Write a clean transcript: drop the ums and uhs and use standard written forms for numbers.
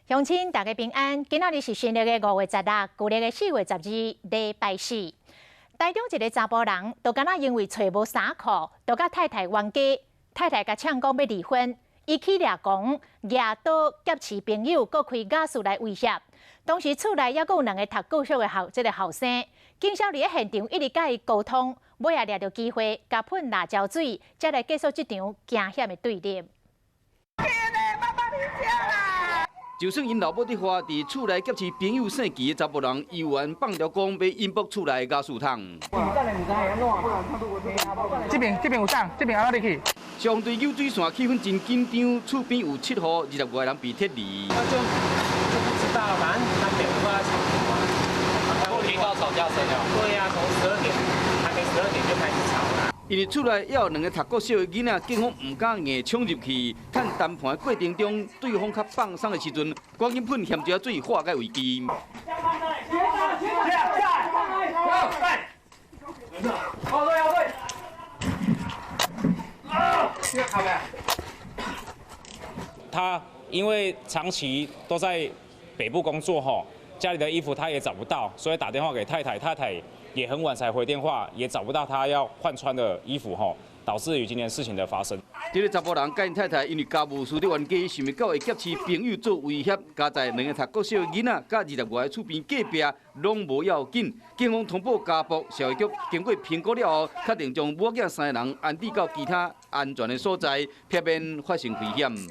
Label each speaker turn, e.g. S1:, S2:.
S1: 鄉親大家平安，今仔日是新曆的5月16，舊曆的4月12，禮拜四。台中一个查埔人，就敢若因為揣無衫褲，就佮太太冤家，太太共嗆講欲離婚，伊起掠狂，舉刀挾持朋友，閣開瓦斯來威脅。當時厝內猶閣有兩个讀國小的後這个後生，警消佇咧現場一直佮伊溝通，尾仔掠著機會，共噴辣椒水，才來結束這場驚險的對立。
S2: 就算𪜶老母佇話，佇厝內劫持朋友姓祁的查埔人，猶原放著講欲引爆厝內瓦斯桶。
S3: 這邊這邊有送，這邊按怎入去？
S2: 相對湧水線氣氛真緊張，厝邊有七戶20外人被撤離。
S4: 那就不知道，反正他每個都在吵什麼。
S5: 我聽到吵架聲了。
S4: 對呀，從十二點還沒十二點就開始吵了。
S2: 因為厝內猶有兩个讀國小的囡仔，警方毋敢硬衝入去，趁談判的過程中，對方較放鬆的時陣，趕緊噴鹹椒水化解危機。
S5: 他因為長期都在北部工作，吼，家裡的衣服他也找不到，所以打電話給太太，太太也很晚才回電話，也找不到他要換穿的衣服，吼，導致於今天事情的發生。
S2: 這个查埔人佮𪜶太太因為家務事咧冤家，想袂到會劫持朋友做威脅，加在兩个讀國小的囡仔，佮20外个厝邊隔壁攏無要緊。警方通報家暴，社會局經過評估了後，確定將母囝三个人安置到其他安全的所在，避免發生危險。